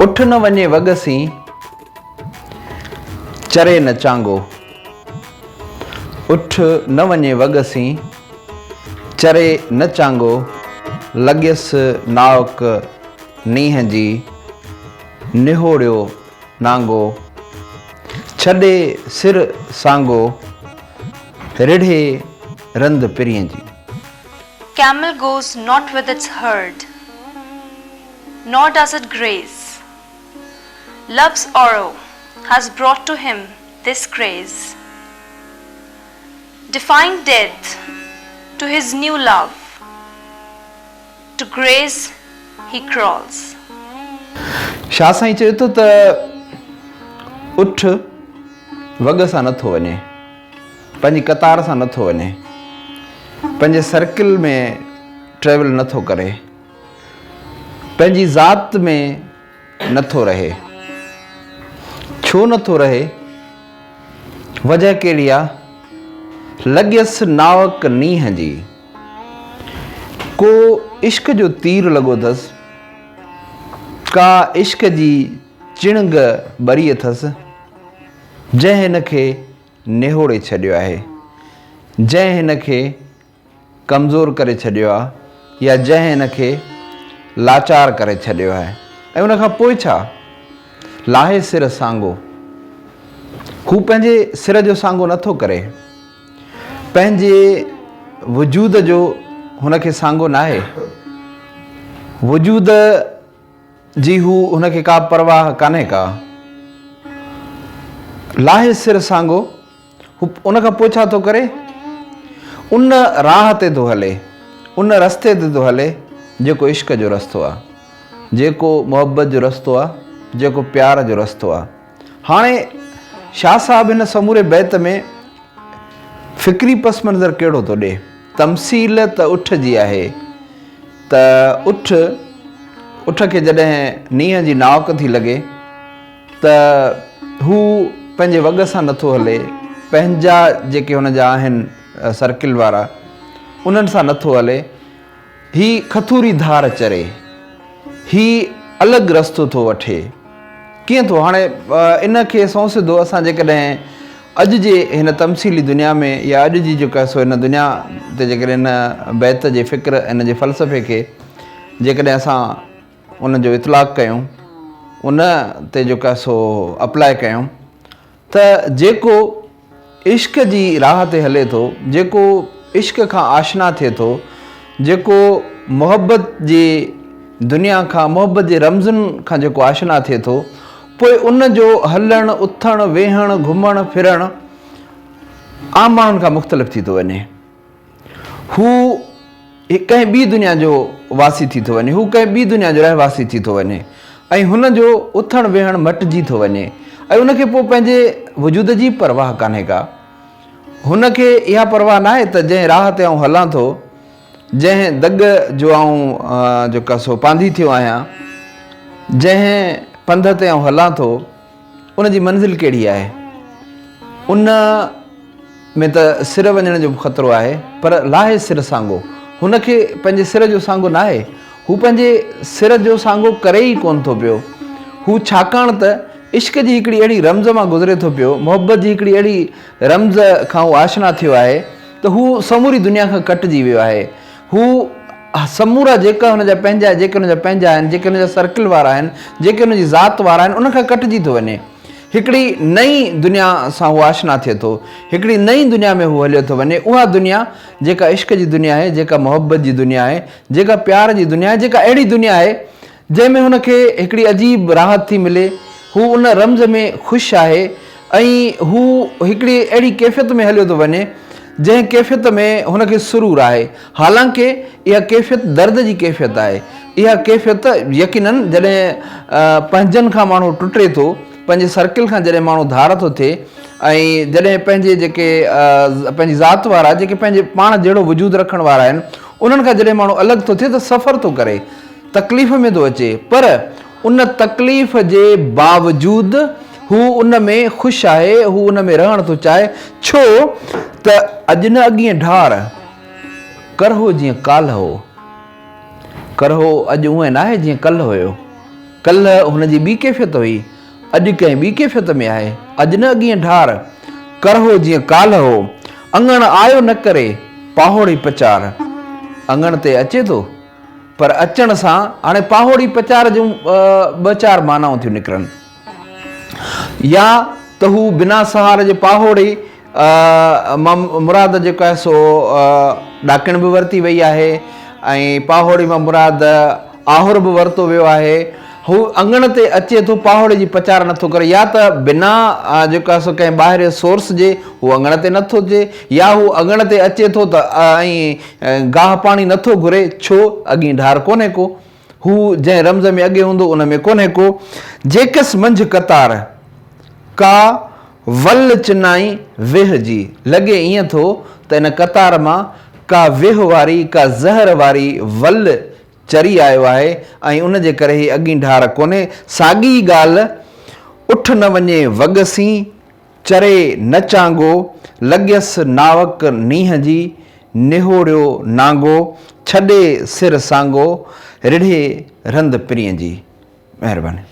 اٺ نه وڃي وڳ سين، چري نه چانگو. اٺ نه وڃي وڳ سين، چري نه چانگو، لڳيس ناوڪ نينهن جي، نهوڙيو نانگو، ڇڏي سر سانگو، رڙهي رند پرينء جي. Camel goes not with its herd, nor does it graze. Love's arrow has brought to him this craze. Defying death to his new love, to graze he crawls. Shah سائين چئي ٿو ته اٺ وڳ سان نٿو وڃي، پنهنجي قطار سان نٿو وڃي، پنهنجي سرڪل ۾ ٽريول نٿو ڪري، پنهنجي ذات ۾ نٿو رهي. ڇو نٿو رهي؟ وجهه ڪهڙي آ؟ لڳيس ناوڪ نينهن جي. ڪو عشق جو تير لڳو اٿس، ڪا عشق جي چڻنگ ٻري اٿس، جنهن هن کي نهوڙي ڇڏيو آهي، جنهن هن کي ڪمزور ڪري ڇڏيو آهي يا جنهن هن کي لاچار ڪري ڇڏيو آهي ۽ ان کان پوء ڇا؟ لاهي سر سانگو. هو پنهنجي سر جو سانگو نٿو ڪري. پنهنجي وجود جو هن کي سانگو ناهي. وجود جي هو هن کي ڪا پرواهه ڪانهي ڪا. لاهي سر سانگو، هو ان کان پوء ڇا ٿو ڪري؟ ان راهه تي ٿو هلي، ان رستي تي ٿو هلي جيڪو عشق جو رستو آ، جيڪو محبت جو رستو آ، جيڪو پيار جو رستو آ. هاڻي شاهه صاحب هن سموري بيت ۾ فڪري پس منظر ڪهڙو ٿو ڏئي؟ تمثيل ته اٺ جي آهي ته اٺ، اٺ کي جڏهن نينهن جي ناوڪ ٿي لڳي ته هو پنهنجي وڳ سان نٿو هلي، پنهنجا جيڪي هن جا آهن سرڪل وارا انهن سان نٿو هلي، هي کٿوري ڌار چري، هي الڳ رستو ٿو وٺي. ڪيئن ٿو؟ هاڻي ان کي سنئون سڌو اسان جيڪڏهن اڄ جي هن تمثيلي دنيا ۾ يا اڄ جي جيڪا سو هن دنيا تي جيڪڏهن هن بيت جي فڪر ان جي فلسفي کي جيڪڏهن اسان ان جو اطلاق ڪيون ان تي جيڪا سو اپلاء ڪيون ته جيڪو عشق جي راهه تي هلي ٿو، جيڪو عشق کان آشنا ٿئي ٿو، جيڪو محبت جي دنيا کان، محبت جي رمزن کان جيڪو آشنا ٿئي ٿو، پوء ان جو هلڻ، اٿڻ، ويهڻ، گهمڻ، ڦرڻ عام ماڻهن کان مختلف ٿي ٿو وڃي. هو ڪنهن ٻي دنيا جو واسي ٿي ٿو وڃي، هو ڪنهن ٻي دنيا جو رهواسي ٿي ٿو وڃي ۽ هن جو اٿڻ ويهڻ مٽجي ٿو وڃي ۽ ان کي پوء پنهنجي وجود جي پرواهه ڪانهي ڪا. هن کي اها پرواهه ناهي ته جنهن راهه تي آئون هلان ٿو، جنهن دڳ جو آئون جيڪو سو پانڌي ٿيو آهيان، جنهن پنڌ تي آئون هلان ٿو، ان جي منزل ڪهڙي آهي؟ ان ۾ ته سر وڃڻ جو به خطرو آهي، پر لاهي سر سانگو. هن کي پنهنجي سر جو سانگو ناهي. هو پنهنجي سر جو سانگو ڪري ئي ڪونه ٿو پيو. هو ڇاڪاڻ ته عشق جي هڪڙي اهڙي رمز مان گذري ٿو پيو، محبت جي هڪڙي اهڙي رمز کان هو آشنا ٿيو آهي ته هو سموري دنيا کان ڪٽجي ويو آهي. هو سمورا جيڪا هن جا پنهنجا جيڪي هن جا پنهنجا آهن، جيڪي هن جا سرڪل وارا آهن، جيڪي هن جي ذات وارا آهن، انهن کان ڪٽجي ٿو وڃي. هڪڙي نئين دنيا سان هو آشنا ٿئي ٿو. هڪڙي نئين دنيا ۾ هو هليو ٿو وڃي. اها دنيا جيڪا عشق جي دنيا آهي، جيڪا محبت جي دنيا آهي، جيڪا پيار جي دنيا آهي، جيڪا اهڙي دنيا آهي، جنهن ۾ هن کي هڪڙي عجيب راحت ٿي ملي. هو ان رمز ۾ خوش آهي ۽ هو هڪڙي اهڙي ڪيفيت ۾ هليو ٿو وڃي، جنهن ڪيفيت ۾ هن کي سرور آهي. حالانڪه اها ڪيفيت درد جي ڪيفيت آهي. اها ڪيفيت يقيناً جڏهن پنهنجن کان ماڻهو ٽٽي ٿو، پنهنجي سرڪل کان جڏهن ماڻهو ڌار ٿو ٿئي ۽ جڏهن پنهنجي جيڪي پنهنجي ذات وارا جيڪي پنهنجي پاڻ جهڙو وجود رکڻ وارا آهن، انهن کان جڏهن ماڻهو الڳ ٿو ٿئي ته سفر ٿو ڪري، تڪليف ۾ ٿو اچي پر ان تڪليف جي باوجود هو ان ۾ خوش آهي، هو ان ۾ رهڻ ٿو چاهي، ڇو ته اڄ نه اڳيئن ڍار، ڪرهو جيئن ڪالهه هو. ڪرهو اڄ اونئن ناهي جيئن ڪلهه هيو. ڪلهه هن جي ٻي ڪيفيت هئي، اڄ ڪنهن ٻي ڪيفيت ۾ آهي. اڄ نه اڳينء ڍار، ڪرهو جيئن ڪالهه هو. اڱڻ آيو نه ڪري، پاهوڙي پچار. اڱڻ تي اچي ٿو، پر اچڻ سان هاڻي پاهوڙي پچار جون ٻه چار معنائون ٿيون نڪرن. يا ته هو بنا سهار جي پاهوڙي مان مراد جيڪو آهي سو ڏاڪڻ به ورتي وئي آهي ۽ پاهوڙي مان مراد آهر به ورتو ويو آهي. هو اڱڻ تي اچي ٿو پاهوڙي جي پچار نٿو ڪري يا ته بنا جيڪو آهي سو ڪنهن ٻاهرين سورس جي هو اڱڻ تي نٿو اچي يا هو اڱڻ تي اچي ٿو ته ۽ گاهه پاڻي نٿو گهري ڇو اڳين ڍار ڪونهي ڪو. هو جنهن رمز ۾ اڳي هوندو ان ۾ ڪونهي ڪو. جيڪس منجهه قطار، ڪا ول چنائي ويهه جي. لڳي ائين ٿو ته ان قطار مان ڪا ويهه واري، ڪا زهر واري ول چري آيو آهي ۽ ان جي ڪري هي اڳين ڍار ڪونهي. ساڳي ڳالهه اٺ نه وڃي وڳ سين، چري نه چانگو، لڳيس ناوڪ نينهن جي، نهوڙيو نانگو، ڇڏي سر سانگو، رڙهي رند پرينء جي. مهرباني.